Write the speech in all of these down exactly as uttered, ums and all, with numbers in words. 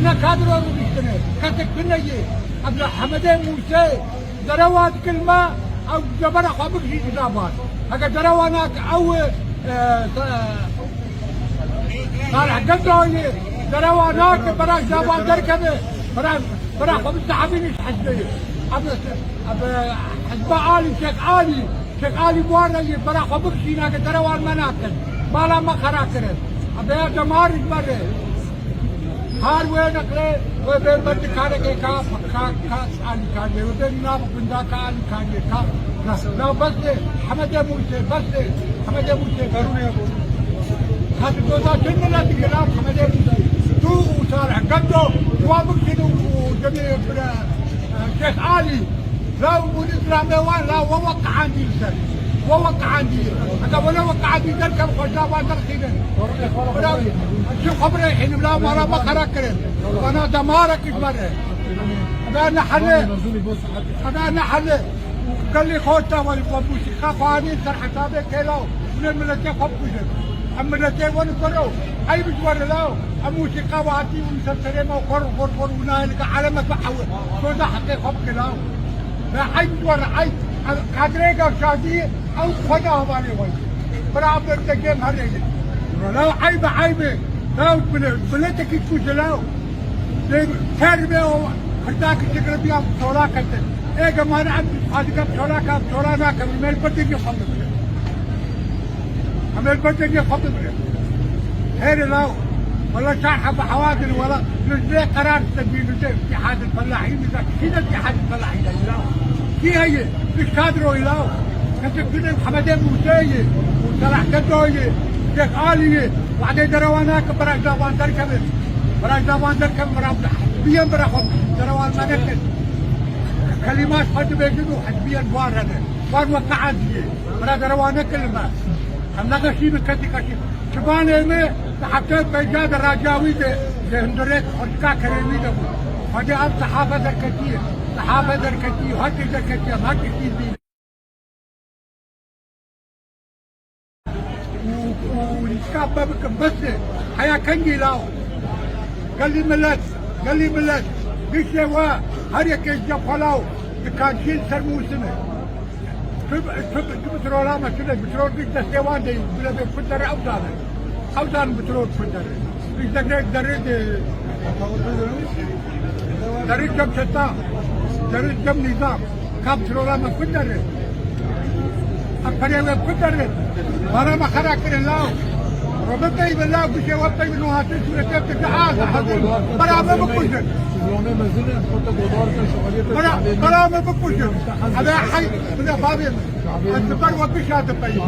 Ne kadro rûniştine, kesek tune ye. Ebla Hemedê Mûsê derewa dikilme, ew cebera xwe bikişî dida bar. Heke derewa nake ew, e, e, Salih Gedo ye, derewa nake, bera ji davan derkeve, bera, bera xwe bi sehebînî ji hizbê ye. Ebe, ebe, hizba Alî, Şêx Alî, Şêx Alî bi wan re yê, bera xwe bikişîne, ke derewan me nakin. Mala me xera kirin. Ebe ya demar ji me re. Har wê neqle, wê bê ber dikanekê ka, ka, ka Alî Kariyê, wê bê nava gundaka Alî Kariyê, ka, na, na bes e, Hemedê Mûsê, bes e, Hemedê Mûsê. Ka tu doza çi milet dikira, Hemedê Mûsê. Tu û Salih Gedo, tu wa bikişîn û, û cemê bira, e, Şêx Alî. Law bûnî zilamê wan, law we weqeandî li ser. We weqeandî. Heke we ne weqeandî derkevin, xwe ji lawan derxînin. Bira, çi xwe birêxînin, law mala me xera kirin. Bana demarek ji me re. Ebe nehele. Ebe nehele. Gelî xwe te we, we mûsîqa xwe anîn ser hesabê kê law. Hûn ê miletê xwe bikujin. Em miletê we nikuro. Eyb ji we re law. Em mûsîqa we hatî û ser serê me xor, xor, xor û nayê li ka aleme tu ew. Soza heqê xwe bike law. Ve eyb ji we re eyb. Ev kadrêga şadî ew xwe de hevalê we. Bira em li te kêm herê ye. Law eyb e, eyb e. Law bile, biletekî ku ji law. Dê ter be o, hırda ki çekre bir am çola kete. Ege mane em hadika çola ka, çola na ka, mel pati ki xwe bikire. Em ê berdengê xwe bimire. Hêre law. Wela çar hebe hewa din, wela lüzbe karar te bir lüzbe ittihad el-fellahî, bize kî de ittihad el-fellahî de law. Kî heye? Bi kadroyê law. Kesek bine Hemedê Mûsê ye. Û Selah Gedo ye. Şêx Alî ye. Wadê derewa nake, beraj davan derkevin. Beraj davan derkevin, beraj biyen bera xwe derewa me nekin. Kelîma xwe dibêjin û hizbiyen wan re ne. Wan weke eziyê. Bira derewa nekin li me. Em neqeşî bi kesî kesî. Çibanê me di heftê pênca de racawî de, de hundirêk xurtika kerêmî de bû. Xwedê ev sihafe derketiye. Sihafe derketiye, her tê derketiye, em her tiştî dibînin. Û, û nîska me bikin, bes e. Heya kengî law. Gelî milet, gelî milet. Giştê we, her yekê ji cem xwe law. Dikançîn ser mûsime. Tu, tu, tu bi trola me, tu de bi trol giş destê wan de, bile bê kut dere ew dane. Ew dan bi trol kut dere. Giş dere, dere de, dere cem çeta, dere cem nîzam. Kam trola me kut dere. Em perê we kut dere. Bara me xera kirin law. Robe pey be law, gişê we pey be no hatin sûretê te de az. Bara me bikujin. Bira, bira me bikujin. Eve hey, bira babê min. Ez li ber we bişa dipeyim.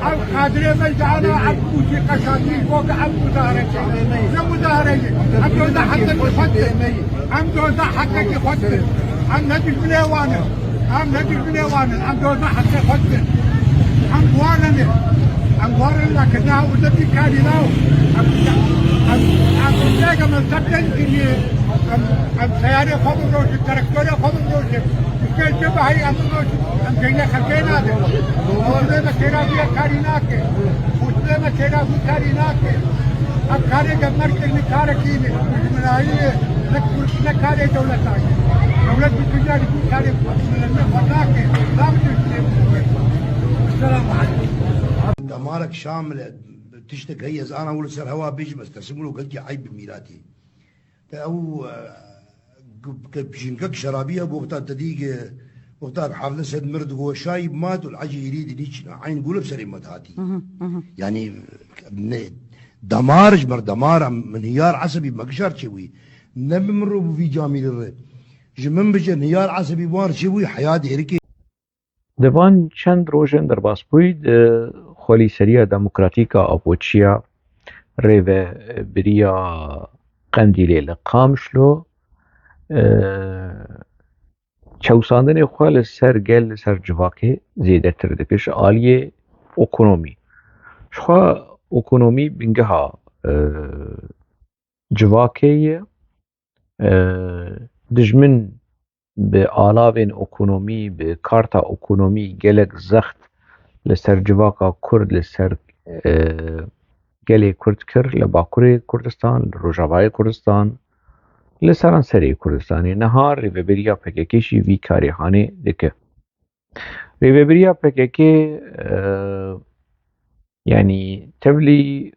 Ev kadrê me ji ana em mûsîqe şadî bo ke em muzahare çêkin. Ne muzahareyê. Em doza heqekî xwe dikin. Em doza heqekî xwe dikin. Em ne dijminê wan in. Em ne dijminê wan in. Em doza heqê xwe dikin. Em bi wan re ne. Em bi wan re ne, leke ne û ne bîkarî ne. Em, em, em, em, em, em, em, em, Em, em seyarê xwe bifroşin, traktorê xwe bifroşin. Diştên çi bihayî em bifroşin, em ceyne xelkê nadin. Xwe me têra vî karî nake. Xwe me têra vî karî nake. Em karê de merkez ne karekî ne. Dijminayî ye, ne kur-, ne karê dewleta ye. Dewlet bi tîcarî vî karê miletê xwe nake. Nabêje. Selamu aleykum. Damarek şamil e, tiştek heye ez ana wilo ser hewa bêjim, ez tersim wilo gelkî eyb bi mîratî. Te ew, e, ke, ke jinkek şerabî ye, wexta te dî ke, wexta bi hevdeh sed mir digo, şayî mat û ecê êrî di nîçin. Eyn gulib serê me dihatî. Mhm, mhm. Yanî, ne, damar ji ber damar em, min hiyar esebî me gişar çê wî. Ne bi min ro bi vî camîrê re. Ji min bije hiyar esebî wan çê wî heya dêrikê. Di van çend rojên derbasbûyî di Xwelîseriya Demokratîk a Apoçiya rêvebiriya Qendîlê li Qamişlo, e, çewsandinê xwe li ser gel, li ser civakê zêdetir dike ji aliyê ekonomî. Jixwe ekonomî bingeha, e, civakê ye. E, dijmin bi alavên ekonomî, bi karta ekonomî gelek zext li ser civaka Kurd, li ser, e, gelê Kurd kir li Bakurê Kurdistan, li Rojavayê Kurdistan, li seranserê Kurdistanê. Niha rêveberiya P K K jî vî karê hanê dike. Rêveberiya P K K, e, yanî tevlî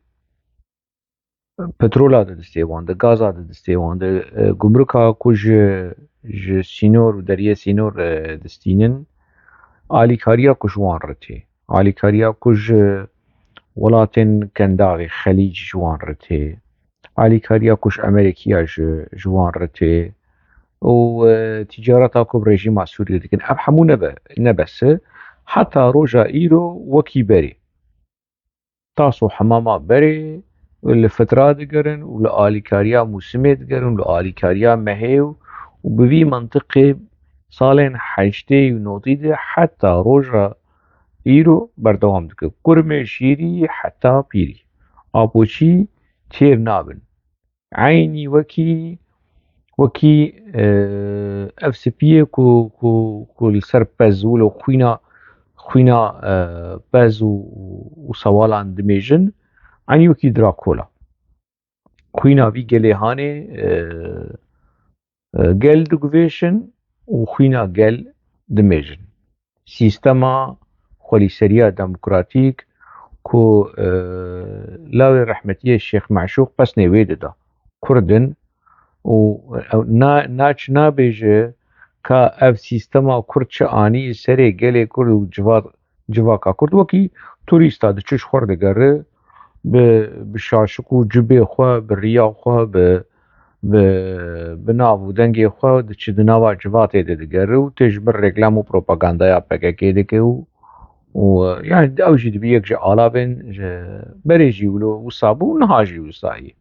petrola di distê wan de, gaza di distê wan de, e, gumrika ku ji, ji sînor û deriyê sînor, e, distînin, alîkariya ku ji wan re tê, alîkariya ku ji welatên Kendavê Xelîc ji wan re tê, alîkariya ku ji Amerîkiya ji, ji wan re tê û, e, ticareta ku bi rejîma Sûriyê dikin, ev hemû nebe, ne bes e. Heta roja îro wekî berê. Tas û hemama berê li fitra digerin û li alîkariya mûsimê digerin, li alîkariya mehê û, û bi vî mintiqê salên heştê û notî de heta roja îro berdewam dike. Kurmê şîrî heta pîrî. Apoçî têr nabin. Eynî wekî, wekî, e, ev spiyê ku, ku, ku li ser pez wilo xwîna, xwîna, e, pez û, û sewalan dimêjin, eynî wekî Drakola. Xwîna vî gelê hanê, e, e, gel diguvêşin û xwîna gel dimêjin. Sîstema xwelîseriya demokratîk ku, e, lawê rehmetiyê Şêx Meşûq pesnê wê dida. Kurd in û ew na-, naç nabêje ka ev sîstema Kurd çi anî serê gelê Kurd û civa-, civaka Kurd. Wekî turîsta diçe ji xwe digere, bi, bi şaşik û cibê xwe, bi riya xwe, bi, bi, bi nav û dengê xwe diçe di nava civatê de digere û tê ji bin reklam û propagandaya P K K dike û, û, yani, ew jî dibî yek ji alavên ji berê jî wilo wisa bû, niha jî wisa ye.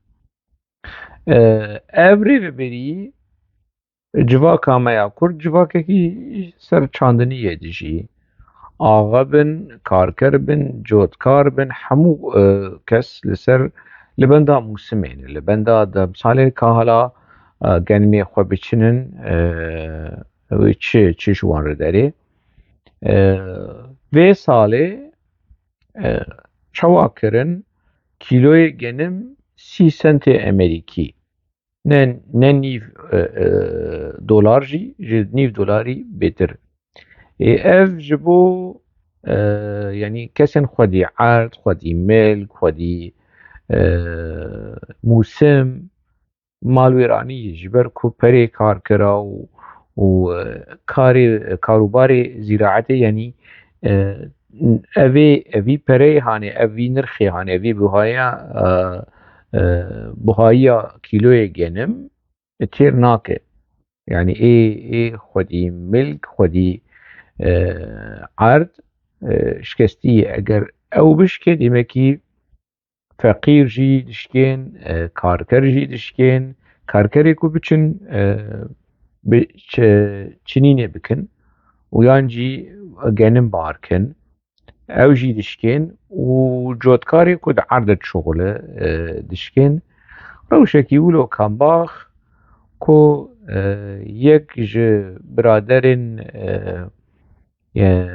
E, ev rêveberî civaka me ya Kurd civakekî ser çandiniyê dijî. Axe bin, karker bin, cotkar bin, hemû, e, kes li ser, li benda mûsimê ne, li benda demsalê ka hala, e, genimê xwe biçinin, e, wê çi, çi ji wan re derê. E, vê salê, e, çawa kirin, kîloyê genim sî sentê Amerîkî. Ne, ne nîv, e, e, dolar jî, ji nîv dolarî bêtir. Ê, ev ji bo, e, yanî kesên xwedî erd, xwedî milk, xwedî, e, mûsim, malwêranî ji ber ku perê karkera û, û, e, karê, karûbarê zîraetê, yanî, e, evê, evî pereyê hanê, evî nirxê hanê, evî buhaya, e, e, buhayiya kîloyê genim, e, têr nake. Yanî ê, ê xwedî milk, xwedî, e, erd, e, şikestî ye. Eger ew bişke, demekî feqîr jî dişkên, e, karker jî dişkên, karkerê ku biçin, e, bi çi-, çinînê bikin û yan jî genim bar kin, ew jî dişkên û cotkarê ku di erdê dişuxile, e, dişkên. Rewşekî wilo kambax ku, e, yek ji biraderên, e, e,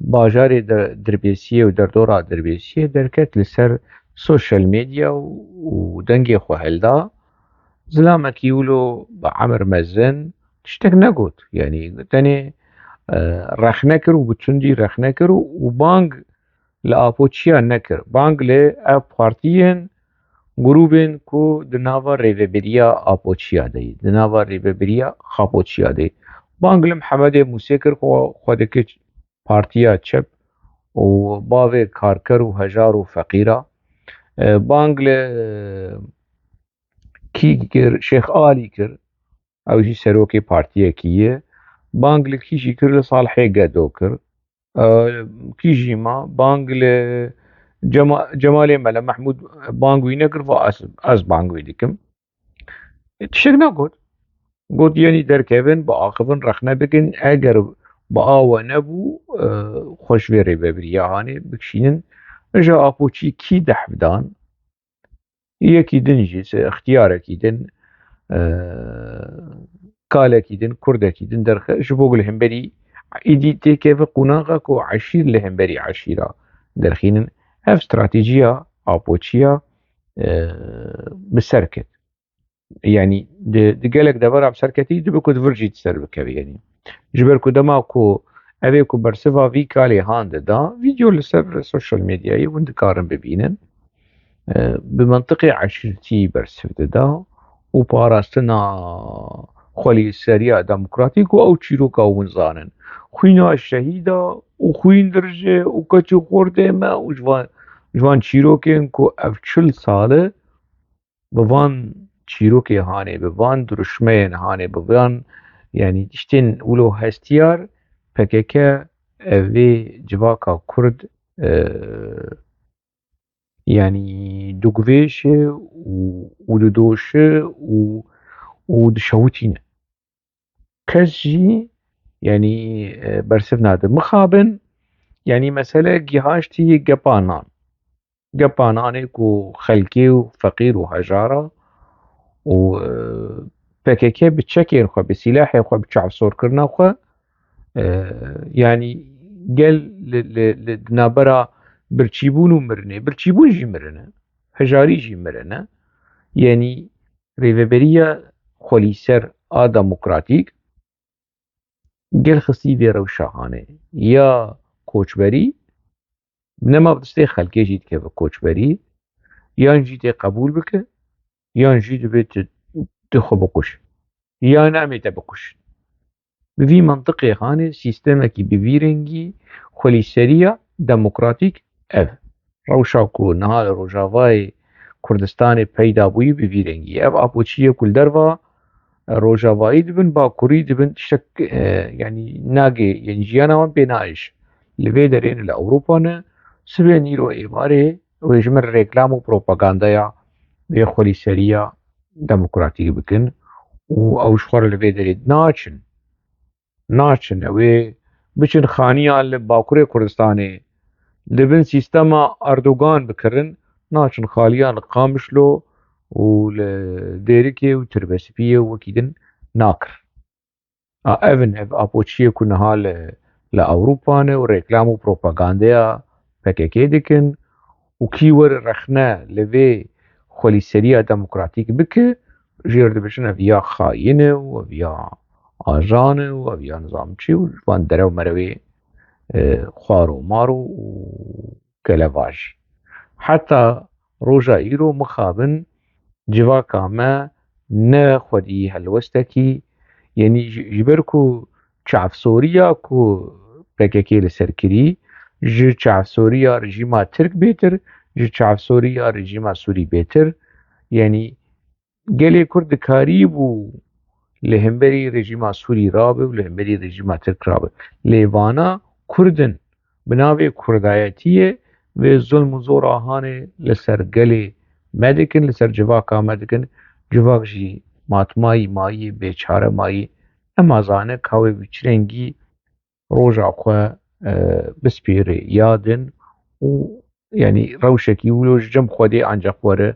bajarê de-, Dirbêsiyê û derdora Dirbêsiyê derket li ser sosyal medya û, û dengê xwe helda. Zilamekî wilo bi emir mezin tiştek negot. Yanî tenê, e, rexne kir û bi tundî rexne kir û, û bang li Apoçiya nekir. Bang li ev partiyên, grûbên ku di nava rêveberiya Apoçiya de yî, di nava rêveberiya Xapoçiya de yî. Bang li Mihemedê Mûsê kir ku xwe dike partiya çep û bavê karker û hejar û feqîra. E, bang li, e, kî kir? Şêx Alî kir. Ew jî serokê partiyekî ye. Bang li kî jî kir? Li Salihê Gedo kir. E, kî jî ma? Bang li Cema-, Cemalê Mele Mehmûd bang wî nekir, va ez, ez bang wî dikim. E, tiştek negot. Got, yenî derkevin, biaxivin, rexne bikin. Eger bi a we nebû, e, xwe ji vê rêvebiriya hanê bikişînin. Ji Apoçî kî dehf dan? Yekî din jî, se-, ixtiyarekî din, e, kalekî din, kurdekî din derxe, ji bo ku li hemberî îdî têkeve qonaxa ku eşîr li hemberî eşîra derxînin. Ev stratejiya apoçiya, e, bi ser ket. Yanî di, di gelek devera bi ser ketî, dibe ku di vir jî di ser bikeve. Yanî ji ber ku dema ku ev ê ku bersiva vî kalê han dida, vîdeo li ser sosyal medyayê hûn dikarin bibînin. E, bi mentiqê eşîrtî bersiv dida û parastina xwelîseriya demokratîk û ew çîroka hûn zanin. Xwîna şehîda û xwîn dirije û keç û xortê me û ji van, ji van çîrokên ku ev çil sal e bi van çîrokê hanê, bi van dirûşmeyên hanê, bi van, yanî tiştên wilo hestiyar P K K ev vê civaka Kurd, e, yanî dugvêşe û, û didoşe û, û dişewitîne. Kes jî, yanî, e, bersiv nade. Mixabin, yanî mesele gihaştî gepa nan. Gepa nanê ku xelkê û feqîr û hejara û, e, P K K bi çekên xwe, bi sîlehê xwe, bi çavsorkirina xwe, e, yanî gel li, li, li, di navbera birçîbûn û mirinê, birçîbûn jî mirin e, hejarî jî mirin e. Yanî rêveberiya xwelîser a demokratîk gel xistî vê rewşa hanê. Ya koçberî, nema bi destê xelkê jî dikeve koçberî, yan jî tê qebûl bike, yan jî dibê tu, tu xwe bikuş. Yan em ê te bikuş. Bi vî mentiqê hanê sîstemekî bi vî rengî xwelîseriya demokratîk ev. Rewşa ku niha li Rojavayê Kurdistanê peyda bûyî bi vî rengî. Ev apoçiyê ku li derva Rojavayî dibin, Bakurî dibin, tiştek, e, yanî nagê, yanî jiyana wan pê nayêş. Li vê derê ne, li Ewropa ne, sibê nîro êvarê wê ji min reklam û propagandaya vê xwelîseriya demokratîk bikin û ew ji xwe re li vê derê naçin. Naçin, ew ê biçin xaniya li Bakurê Kurdistanê, li bin sîstema Erdogan bikirin, naçin xaliya li Qamişlo û li Dêrikê û Tirbespiyê û wekî din nakir. A, ev in, ev apoçiyê ku niha li, li Ewropa ne û reklam û propagandeya P K K dikin û kî were rexne li vê xwelîseriya demokratîk bike, jêr dibêjin ev ya xayîn e û ev ya ajan e û ev ya nizam çi û ji van derew merewê, e, xwar û mar û, û kelevajî. Heta roja îro mixabin civaka me ne xwedî helwestekî, yanî ji, ji ber ku çavsoriya ku P K K li ser kirî, ji çavsoriya rejîma Tirk bêtir, ji çavsoriya rejîma Sûrî bêtir, yanî gelê Kurd dikarîbû li hemberî rejîma Sûrî rabe û li hemberî rejîma Tirk rabe. Lê vana Kurd in, bi navê Kurdayetiyê vê zulm û zora hanê li ser gelê me dikin, li ser civaka me dikin. Civak jî matmayî mayî, bêçare mayî. Nema zane ka wê bi çi rengî roja xwe, e, bispêrê ya din û, yanî, rewşekî wilo ji cem Xwedê ancaq were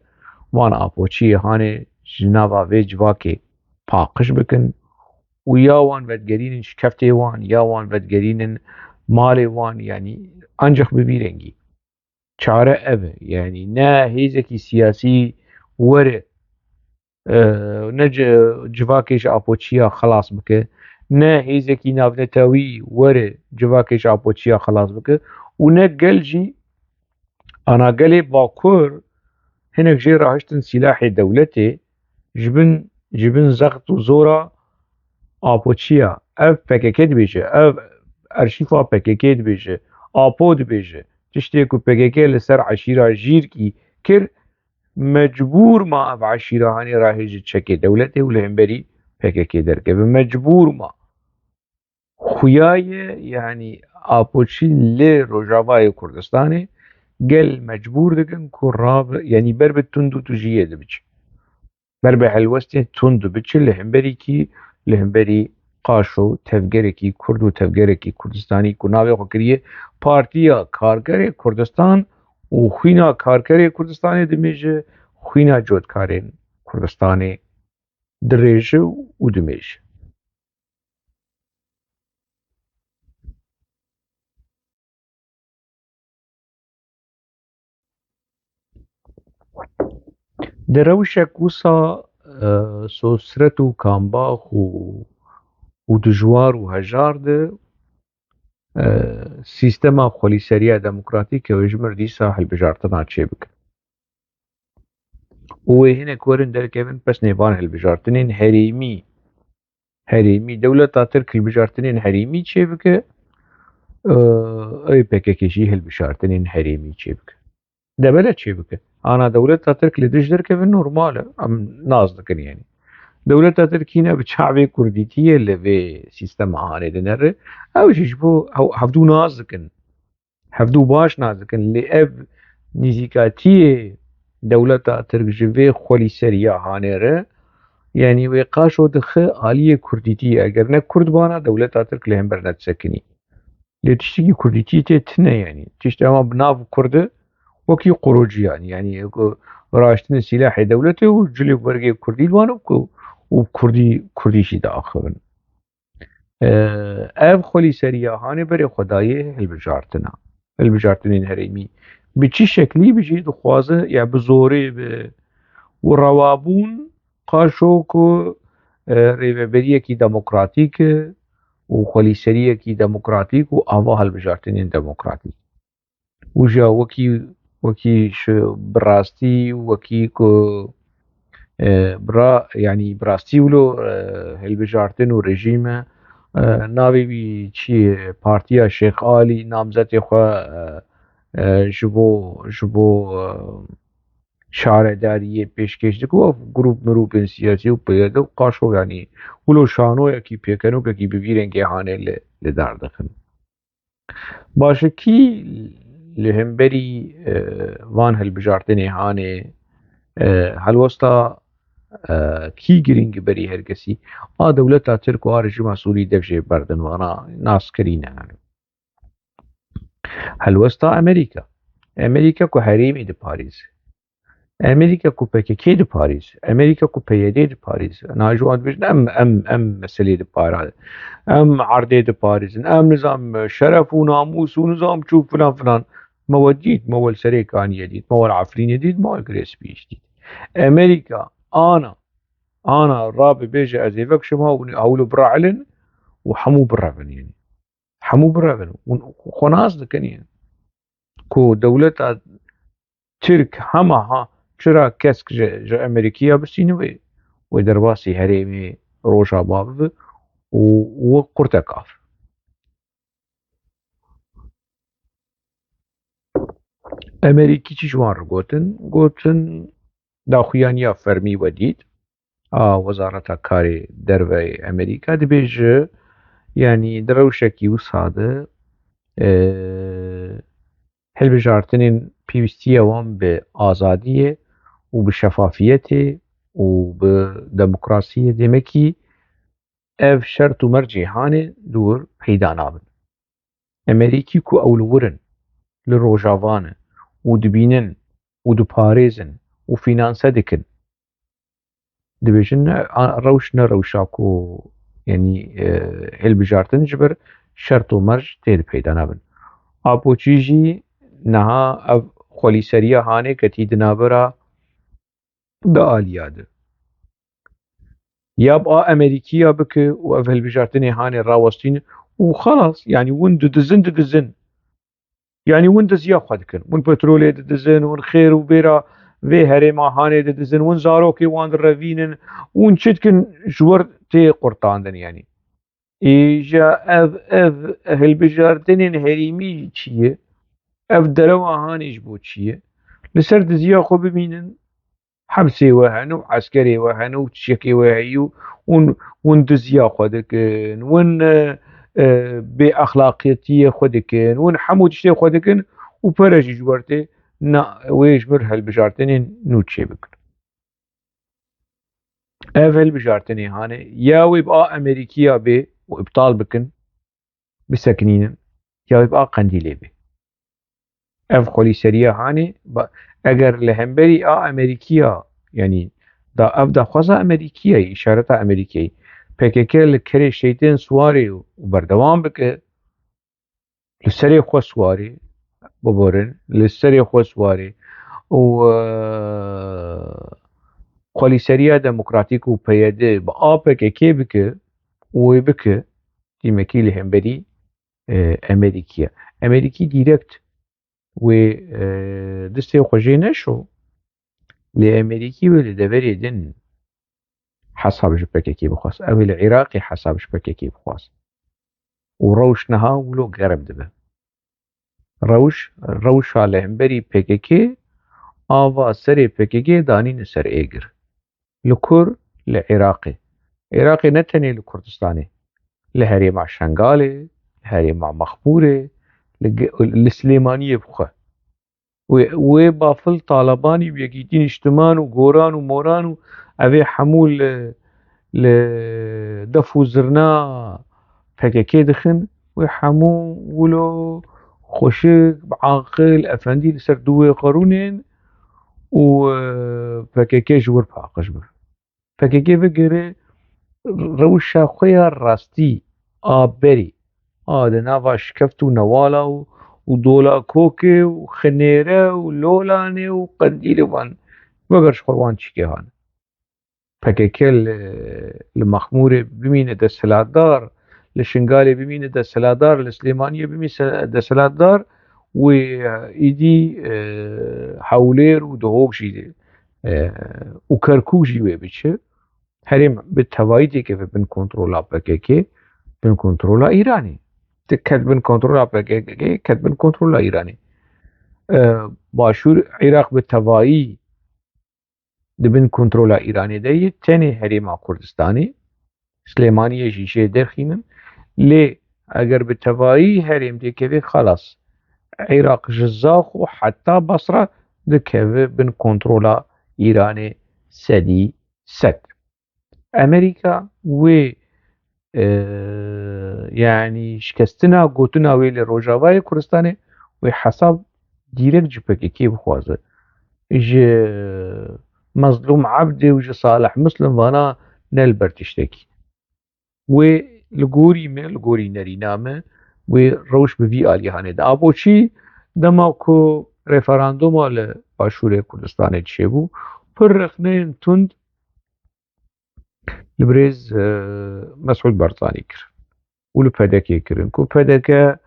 van apoçiyê hanê ji nava vê civakê paqij bikin û ya wan vedigerînin şikeftê wan, ya wan vedigerînin malê wan, yanî ancaq bi vî rengî. Çare ev e. Yanî ne hêzekî siyasî were, e, ne ci-, civakê ji apoçiya xelas bike, ne hêzekî navnetewî were civakê ji apoçiya xelas bike û ne gel jî, ana gelê Bakur hinek jê rahiştin sîlahê dewletê ji bin, ji bin zext û zora apoçiya. Ev P K K dibêje, ev arşîfa P K K dibêje, Apo dibêje. Tiştê ku P K K li ser eşîra Jîrkî kir, mecbûr ma ev eşîra hanê rahêje çekê dewletê û li hemberî P K K derkeve. Mecbûr ma. Xuya ye, yanî apoçî li Rojavayê Kurdistanê gel mecbûr dikin ku rabe, yanî ber bi tund û tijiyê dibiçe. Ber bi helwestên tund dibiçe li hemberî kî, li hemberî qaşo tevgerekî Kurd û tevgerekî Kurdistanî ku navê xwe kiriye Partiya Karkerê Kurdistan û xwîna karkerê Kurdistanê dimêje, xwîna cotkarên Kurdistanê dirêje û dimêje. Di rewşek wisa, e, sosret û kambax û, û dijwar û hejar de, e, sîstema xwelîseriya demokratîk ew ê ji mir dîsa hilbijartina çêbike. Û wê hinek werin derkevin pesnê van hilbijartinên herêmî. Herêmî, dewleta Tirk hilbijartinên herêmî çêbike, e, ew ê P K K jî hilbijartinên herêmî çêbike. Debele çêbike. Ana dewleta Tirk li dij derkeve normal e. Em nas dikin yani. Dewleta Tirk hîne bi çavê kurdîtiyê li vê sîstema hanê dinere. Ew jî ji bo hew-, hevdû nas dikin. Hevdû baş nas dikin. Lê ev nîzîkatiyê dewleta Tirk ji vê xwelîseriya hanê re, yani wê qaşo dixe aliyê kurdîtiyê. Eger ne kurd bana, dewleta Tirk li hember nedisekinî. Lê tiştekî kurdîtî tê tune yani. Tişt ema bi nav kurdi wekî qurociyan. Yani ku raştinê sîlahê dewletê û cilê wergê kurdî li wan û ku, û kurdî, kurdî jî diaxivin. Ev xwelîseriya hanê berê xwe dayê hilbijartina. Hilbijartinên herêmî. Bi çi şeklî bi jî dixwaze ya bi zorê bi û rewabûn qaşo ku, e, rêveberiyekî demokratîk û xwelîseriyekî demokratîk û ava hilbijartinên demokratîk. Û jî wekî, wekî ji bi rastî, wekî ku, e, bira, yanî bi rastî wilo, e, hilbijartin û rejîm e, e, navê wî çi ye? Partiya Şêx Alî namzetê xwe, e, e, ji bo, ji bo, e, şaredariyê pêşkêş dike û ev grûp mirûpên siyasî û P Y D û qaşo, yanî wilo şanoyekî pêkenokekî bi vî rengê hanê li, li dar dixin. Baş e, kî li hemberî, e, van hilbijartinê hanê, e, helwesta, e, kî girîng berî herkesî? A dewleta Tirk û a rejîma Sûrî dev jê berdin, vana naskirî ne. Helwesta Amerîka. Amerîka ku herêmê diparêze. Amerîka ku P K K diparêze. Amerîka ku P Y D diparêze. Niha ji wan dibêjin, em, em, em meselê dipara-, em erdê diparêzin. Em nizam şeref û namûs û nizam çû filan filan. Me we dît, me we li Serêkaniyê dît, me we li Efrînê dît, me we li Girê Spî jî dît. Amerîka ana, ana rabe bêje ez ê vekişim ha û hewlo birehilin û hemû birevin yani. Hemû birevin. Hûn xwe nas dikin yani. Ku dewleta Tirk hema ha çira kesk ji, ji Amerîkiya bistîne wê, wê derbasî herêmê Rojava bibe û wek qurtek av. Amerîkî çi ji wan re gotin? Gotin, daxuyaniya fermî we dît, a Wezareta Karê Derve yê Amerîka dibêje, yanî di rewşekî wisa de, e, hilbijartinên pêwîstiya wan bi azadiyê û bi şefafiyetê û bi demokrasiyê, demekî ev şert û mercê hanê li wir peyda nabin. Amerîkî ku ew li wir in, li Rojava ne û dibînin û diparêzin û fînanse dikin, dibêjin ne, a, rewş ne rewşa ku, yanî, e, hilbijartin ji ber şert û merc tê de peyda nabin. Apo çî jî niha ev xwelîseriya hanê ketî di navbera du aliya de. Ya bi a Amerîkiya bike û ev hilbijartinê hanê rawestîne û xelas, yanî hûn didizin, didizin. Yanî hûn diziya xwe dikin. Hûn petrolê didizin, hûn xêr û bêra vê herêma hanê didizin, hûn zarokê wan direvînin, hûn çi dikin ji wir tê qurtandin yanî. Îja ev, ev hilbijartinên herêmî çi ye? Ev derewa hanê ji bo çi ye? Li ser diziya xwe bimînin, hepsê we hene û eskerê we hene û tiştekê we heyî û hûn, hûn diziya xwe dikin, hûn, e, e, bêexlaqiyetiyê xwe dikin, hûn hemû tiştê xwe dikin û pere jî ji wer tê, na, wê ji vir hilbijartinên nû çêbikin. Ev hilbijartinê hanê ya wê bi a Amerîkiya bê û îptal bikin, bisekinînin, ya wê bi a Qendîlê bê. Ev xwelîseriya hanê, ba-, eger li hemberî a Amerîkiya, yanî da ev daxwaza Amerîkiya ye, îşareta Amerîkayê, P K K li kerê şeytên siwarê û berdewam bike, li serê xwe siwarê, biborin, li serê xwe siwarê û, e, Xwelîseriya Demokratîk û P Y D bi A P K K bike û wê bike, dîmekî li hemberî e, Emerîkî ye. Emerîkî dîrekt wê e, distê xwe jê neşo, lê Emerîkî wê li deverê din hesab ji P K K bixwast. Ew ê li Iraqê hesab ji P K K bixwast. Û rewş niha wilo germ dibe. Rewş, rewşa li hemberî P K K ava serê P K K danîne ser êgir. Li kur? Li Iraqê. Iraqê ne tenê li Kurdistanê. Li herêma Şengalê, li herêma Mexmûrê, li ge-, li Silêmaniyê bixwe. Wê, wê bafil Talebanî û Yekîtî Niştiman û Goran û Moran û evê hemû li, li def û zirna P K K dixin, wê hemû wilo xweşik, bi aqil, efendî li ser dûwê qerûnên û, e, P K K ji wir paqij be. P K K bigire rewşa xwe ya rastî a berî, a di nava şikeft û newala û, û dola kokê û xinêre û lolanê û qendîlê wan, veger ji xwe wan çîkê hane. P K K li, li Mexmûrê bimîne desthilatdar, li Şingalê bimîne desthilatdar, li Silêmaniyê bimîne desthilatdar, wê, e, îdî, e, Hewlêr û Duhok jî, e, û Kerkûk jî wê biçe. Herêm bi tevayî dikeve bin kontrola P K K, bin kontrola Îranê. Diket bin kontrola P K K, ket bin kontrola Îranê. E, Başûr Iraq bi tevayî di bin kontrola Îranê de ye, tenê Herêma Kurdistanê, Silêmaniyê jî jê derxînin. Lê eger bi tevayî herêm dêkevê, xelas, Iraq ji Zaxo heta Basra dikeve bin kontrola Îranê sedî sed. Amerîka wê, e, yanî şikestina gotina wê li Rojavayê Kurdistanê wê hesab dîrek ji P K K bixwaze. Ji Mezlûm Ebdê û ji Salih Muslim vana ne li ber tiştekî. Wê li gorî me, li gorî nerîna me, wê rewş bi vî alî hanê de. A boçî dema ku referanduma li Başûrê Kurdistanê çêbû, pir rexneyên tund li birêz, e, Mesûd Barzanî kir û li P D K kirin, ku P D K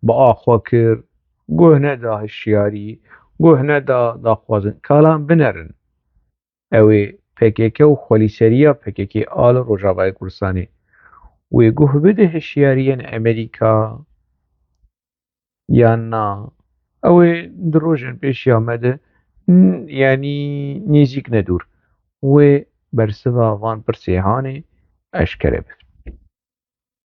bi a xwe kir, guh neda hişyarî, guh neda daxwazin, kalan binerin. Ew ê P K K û xwelîseriya P K K a li Rojavayê Kurdistanê wê guh bide hişyariyên Amerîka yan na? Ew ê di rojên pêşiya me de, n-, yanî nêzîk ne dûr, wê bersiva van pirsê hanê eşkere bibin.